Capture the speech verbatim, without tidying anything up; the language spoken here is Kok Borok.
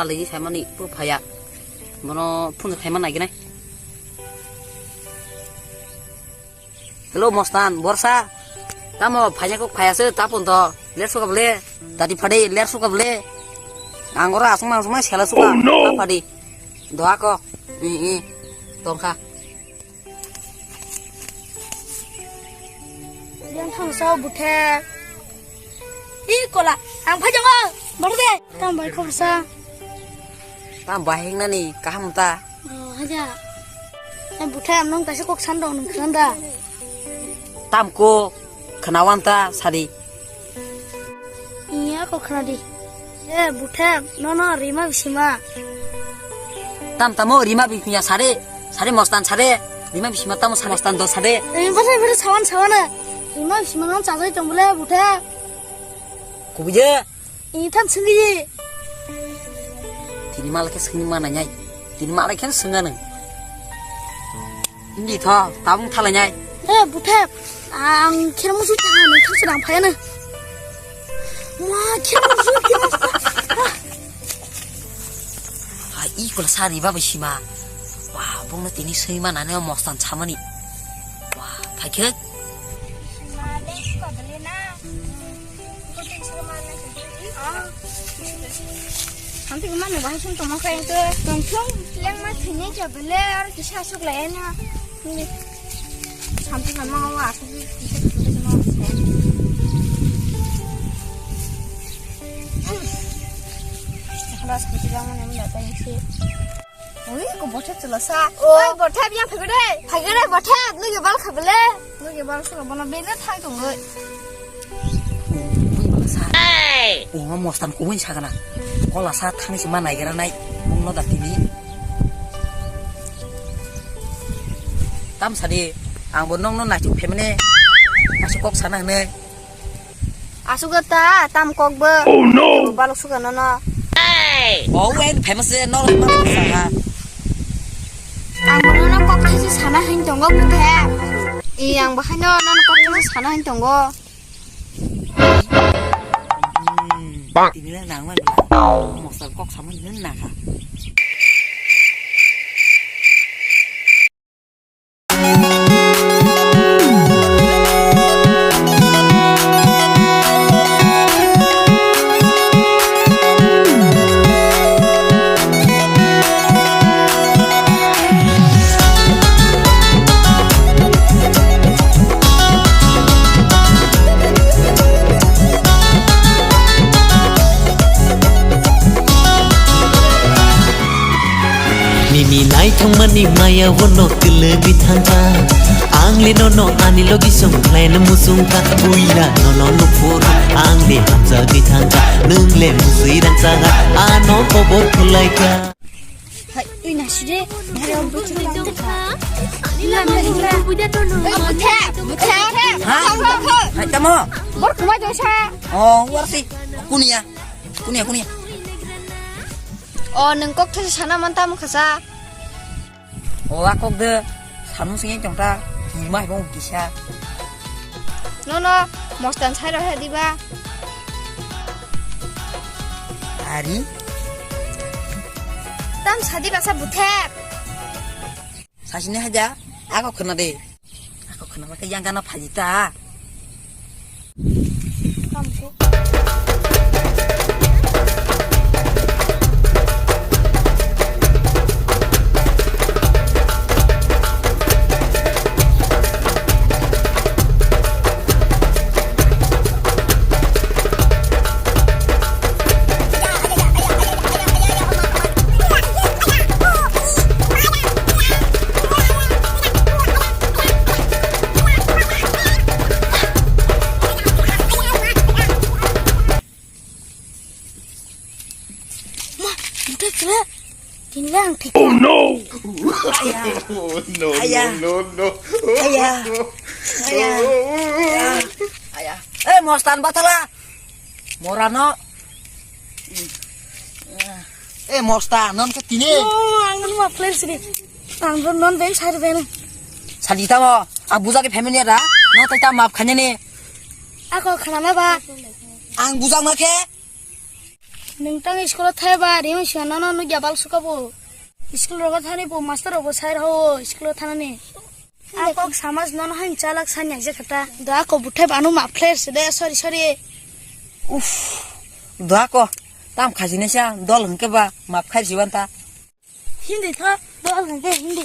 Lagi saimani pur phaya. Bono phone khaima naginai. Hello, Mostan, Borsa. Tamo phanya kok phaya se tapon to. Ler suka bole. Tadi phade ler suka bole. Angora asung mang sung sela suka. Oh, no. Apa di? Doa ko. I, i. Tongkha. Yang thang sao buthe. I kola, ang phai jong o. Bor de. Tam bai khobor sa. Tam bai hing nani kaham ta. Oh, haja. Tam buthe, ang nong kaisa kok san dong nung khana da. Tam ko khana wan ta sadi. Iya, kok khna di. E, buthe, nono rima bisima. Tam tamo rima bisima sare, sare Mostan sare, rima bisima tamo sa Mostan do sare. Rima basa basa sawan sawana. Rima bisima non chajai tong bole buthe. Kubuje? Ini tham sunggi. Tini malai khe sungni mana nyai. Tini malai khe sunga nang. Hindi tho, tabung thalai nyai. Eh, buthe, ang khe musu tha, nang thang surang phai na. Ma, khe musu, khe musu. Ah. Hai, i kola sari ba bai sima. Wah, bongno tini sui mana ne Mostan chamani. Wah, phai khe. Ma, le ko bele na. Sampai kemana bahas yang tongma kaya itu? Tongthung, yang mah sini coba le, orang kisah asuk lah ya na. Sampai kemana wa asuk di kisah asuk di mana? Kalau asuk di mana yang nggak tahu sih. Oi, ko bothe chwla sa. O. Oi, bothe biyang phaigo de. Phaigo de, bothe, nugi bal khabele. Nugi bal sa bono bene thang tongoi. Oi, bala sa. Hey! O ma Mostan ko oi sagana. Kola sa thani se ma naigra nai. Mungno da tini. Tam sadi, ang bo nongno naituk phemene. Kaisa kok sana hwnwi. Asuk ta tam kok bo. Oh no! Balok suka nono. Oh, wen famous je, no, no, no, saka. Ang bono no kok thaisa sana hin tongo buthe. I ang bahai no, no kok thaisa sana hin tongo. Bang. Tini le nang mai bela. Mostan kok sama hin naka. Nini naithokmani maya bono kwlwgwi thangkha. Ang le nono ani logi song khlaina muchungkha. Buila nono nuphuru ang le hamjagwi thangkha. Nwng le mujui rangchakha, ano kobor khwlaikha. Hai, ui naside, bhai, ang bwtwi tongkha. Ui, buthe, buthe. Ha? Hai, tamo? Bor khumai dongsa. Oh, warsi. Kunia. Kunia, kunia. O, nwng kok thaisa sana man tamo khasa? O, a kok de samung singye chongta, hima hibong kisa. Nono, Mostan sai rohe diba? Ari? Tam sadi basa buthe. Sasini haja, a kok khna de. Ako khna khe yang gana phaji ta. Ma, mutai kira. Tini lang thik. Oh no! Aya. Oh, no, Aya. No, no, no. Aya. Aya. Aya. Aya. Eh, Mostan batala. Morano. Eh, Mostan, non ke tini. Oh, ang ma plan sini. Ang non ben sar ben. Sadi tamo, a buja ke family ra. No ta ta map khanya ni. Ako khana na ba. Ang buja ma khe. Nwng tang school o thai ba, rimwi swnam nono nukya bal suka bo. School rogo thani bo, master rogo sai rw o school o thanani. A kok samaj nono hain chalak sanya je kata. Da ko buthai banu ma flash de, sorry, sorry. Uff, da ko, tam khajinai sa, dol hwnkhe ba, map khai jiban ta. Hindi tho, dol hwnkhe hindi.